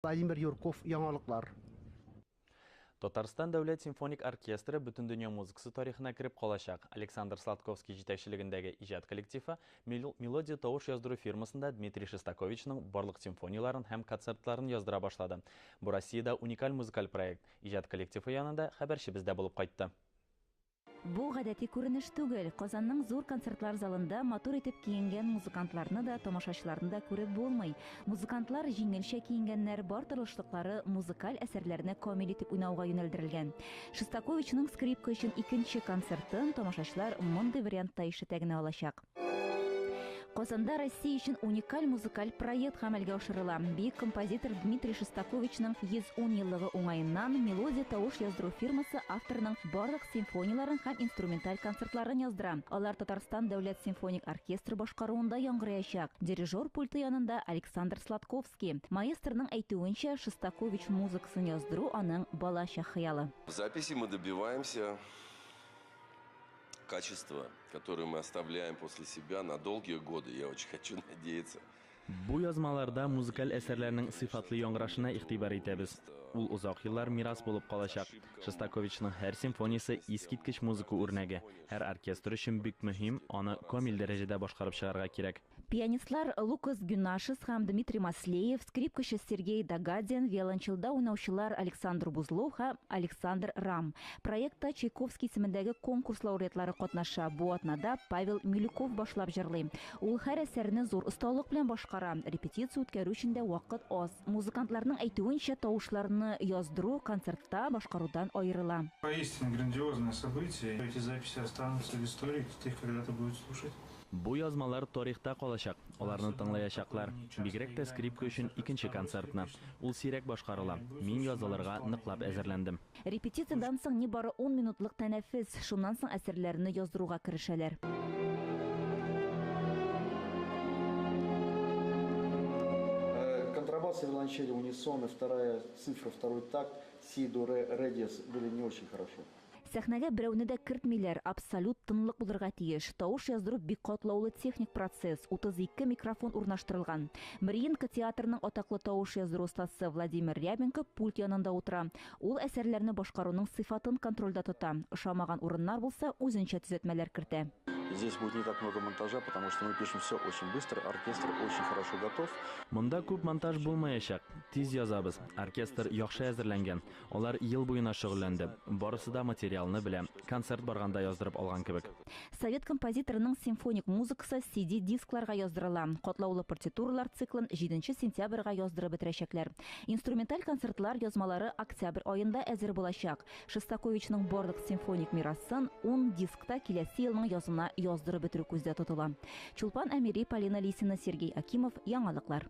Владимир Юрков, яңалыклар. Татарстан дәүләт симфоник оркестры бөтендөнья музыкасы тарихына кереп калачак. Александр Сладковский җитәкчелегендәге иҗат коллективы Мелодия тавыш яздыру фирмасында Дмитрий Шостаковичның барлык симфонияләрен һәм концертларын яздыра башлады. Бу Россиядә уникаль музыкаль проект. Иҗат коллективы янында хәбәрчебез дә булып кайтты. Бу гадәти күренеш түгел. Казанның зур концертлар залында матур итеп киенгән музыкантларны да, тамашачыларны да күреп булмый. Музыкантлар җиңелчә киенгәннәр, бар тырышлыклары музыкаль әсәрләрне камил итеп уйнауга юнәлдерелгән. Шостаковичның скрипка өчен икенче концертын тамашачылар мондый вариантта ишетә генә алачак. Казанда Россия өчен уникаль музыкаль проект гамәлгә ашырыла. Бөек композитор Дмитрий Шостаковичның 110 еллыгы уңаеннан Мелодия тавыш яздыру фирмасы авторның барлык симфонияләрен һәм инструменталь концертларын яздыра. Алар Татарстан дәүләт симфоник оркестры башкаруында яңгыраячак. Дирижер пульты янында Александр Сладковский. Маэстроның әйтүенчә, Шостакович музыкасын яздыру аның балачак хыялы. В записи мы добиваемся качества, которое мы оставляем после себя на долгие годы, я очень хочу надеяться. Бу язмаларда музыкаль әсәрләрнең сыйфатлы яңгырашына игътибар итәбез. Ул озак еллар мирас булып калачак. Шостаковичның һәр симфониясе искиткеч музыка үрнәге. Һәр оркестр өчен бик мөһим, аны камил дәрәҗәдә башкарып чыгарга кирәк. Пианистлар Лукас Гюнашес һәм Дмитрий Маслеев, скрипкачы Сергей Дагадин, виолончелда уйнаучылар Александр Бузлов һәм Александр Рам. Проектта Чайковский исемендәге конкурс лауреатлары катнаша. Бу атнада Павел Милюков башлап җырлый. Ул һәр әсәрне зур осталык белән башкара. Репетиция үткәрү өчен дә вакыт аз. Музыкантларның әйтүенчә, тавышларны яздыру концертта башкарудан аерыла. Поистине грандиозное событие. Эти записи останутся в истории, кто-то их когда-то будет слушать. Бу язмалар тарихта калачак, аларны тыңлаячаклар. Бигрәк тә скрипка өчен икенче концертны. Ул сирәк башкарыла. Мин язылырга ныклап әзерләндем. Репетициядән соң нибары 10 минутлык тәнәфес. Шуннан соң әсәрләрне яздыруга керешәләр. Контрабас и виолончели унисон, и вторая цифра, второй такт, си, до, ре, ре, диез были не очень хорошо. Сәхнәгә берәүне дә кертмиләр, абсолют тынлык булырга тиеш. Тавыш яздыру бик катлаулы техник процесс. 32 микрофон урнаштырылган. Мариинка театрының атаклы тавыш яздыру остасы Владимир Рябенко пульт янында утыра. Ул әсәрләрне башкаруның сыйфатын контрольдә тота. Ошамаган урыннар булса, үзенчә төзәтмәләр кертә. Здесь будет не так много монтажа, потому что мы пишем все очень быстро, оркестр очень хорошо готов. Монда күп монтаж булмаячак. Тиз язабыз. Оркестр яхшы әзерләнгән. Алар ел буена шөгыльләнде. Барысы да материалны белә. Концерт барганда яздырып алган кебек. Совет композиторының симфоник музыкасы CD дискларга яздырыла. Катлаулы партитуралар циклын 7 сентябрьгә яздырып бетерәчәкләр. Инструменталь концертлар язмалары октябрь аенда әзер булачак. Шостаковичның барлык симфоник мирасын 10 дискта киләсе елның язына яздырып бетерү күздә тотыла. Чулпан Әмири, Полина Лисина, Сергей Акимов, Яңалыклар.